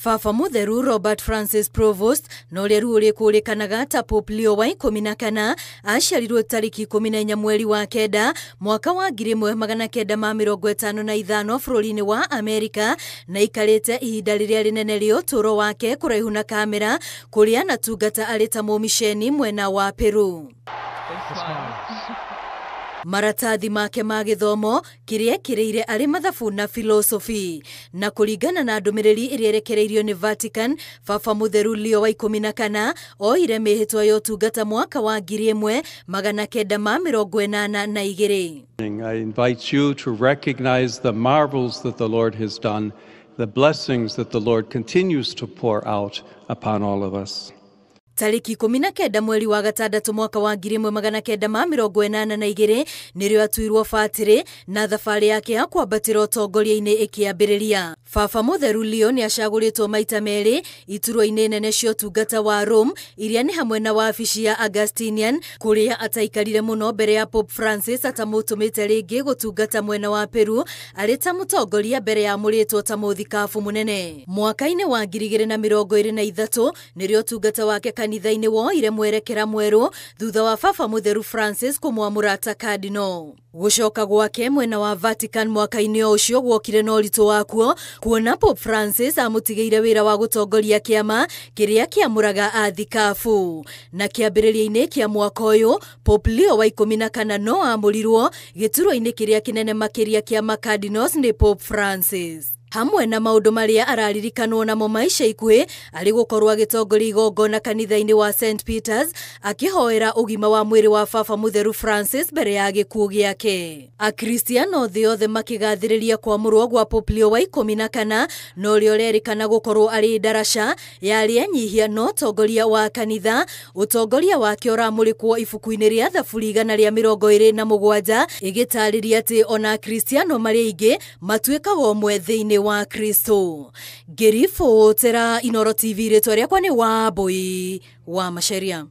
Baba Mutheru Robert Francis Prevost na ũrĩa rĩu ũrĩkũrĩkanaga ta Pope Leo wa 14 aciarirwo tarĩki 14 mweri wa kenda mwaka wa 1955 bũrũri-inĩ wa Amerika na aikarĩte ihinda rĩrĩa rĩnene rĩa ũtũũro wake kũraihu na kamera kũrĩa anatungata arĩ ta mũmiceni mwena wa Peru. Maratathi make ma gĩthomo kĩrĩa ekĩrĩire arĩ mathabu na philosophy na kũringana na ndũmĩrĩri ĩrĩa ĩrekereirio nĩ Vatican, Baba Mutheru Leo wa 14 oire mĩhĩtwa ya ũtungata mwaka wa 1982. I invite you to recognize the marvels that the Lord has done, the blessings that the Lord continues to pour out upon all of us. Tarĩki 19 mweri wa gatandatũ mwaka wa 1982 nĩrĩo atuirwo batĩrĩ na thabarĩ yake ya kwambatĩra ũtongoria-inĩ ĩkĩambĩrĩria. Baba Mutheru Leo nĩ acagũrĩtwo maita merĩ iturwa-inĩ nene cia ũtungata wa Rome iria nĩ hamwe na wabici ya Augustinian kũrĩa ataikarire mũno mbere ya Pope Francis atamũtũmĩte rĩngĩ gũtungata mwena wa Peru arĩ ta mũtongoria mbere ya amũrĩtwo ta mũthikabu mũnene. Mwaka-inĩ wa 2023 nĩrĩo ũtungata wake kanitha-inĩ woire mwerekera mwerũ thutha wa Baba Mutheru Francis kũmwamũra ta cardinal. Gũcoka gwake mwena wa Vatican mwaka-inĩ o ũcio gwokire na ũritũ wakuo kuona Pope Francis amũtigĩire wĩra wa gũtongoria kĩama kĩrĩa kĩamũraga athikabu. Na kĩambĩrĩria-inĩ kĩa mwaka ũyũ Pope Leo wa 14 no amũrirwo gĩturwa-inĩ kĩrĩa kĩnene makĩria kĩa macardinals nĩ Pope Francis. Hamwe na maũndũ marĩa araririkanwo namo maisha ikuhĩ arĩ gũkorwo agĩtongoria igongona kanitha-inĩ wa St Peters akĩhoera ũgima wa mwĩrĩ wa Baba Mutheru Francis mbere ya gĩkuũ gĩake. Akristiano thĩ yothe makĩgathĩrĩria kwamũrwo gwa Pope Leo wa 14 na ũrĩa ũrerĩkana gũkorwo arĩ ndaraca ya arĩa enyihia na ũtongoria wa kanitha. Ũtongoria wake ũramũrĩkwo ibuku-inĩ rĩa Thaburi 127 ĩgĩtarĩria atĩ ona Akristiano marĩ aingĩ matuĩkaga ũmwe thĩinĩ wa Kristo. Ngĩribotera Inooro TV, rĩtwa rĩakwa nĩ Wambui wa Macharia.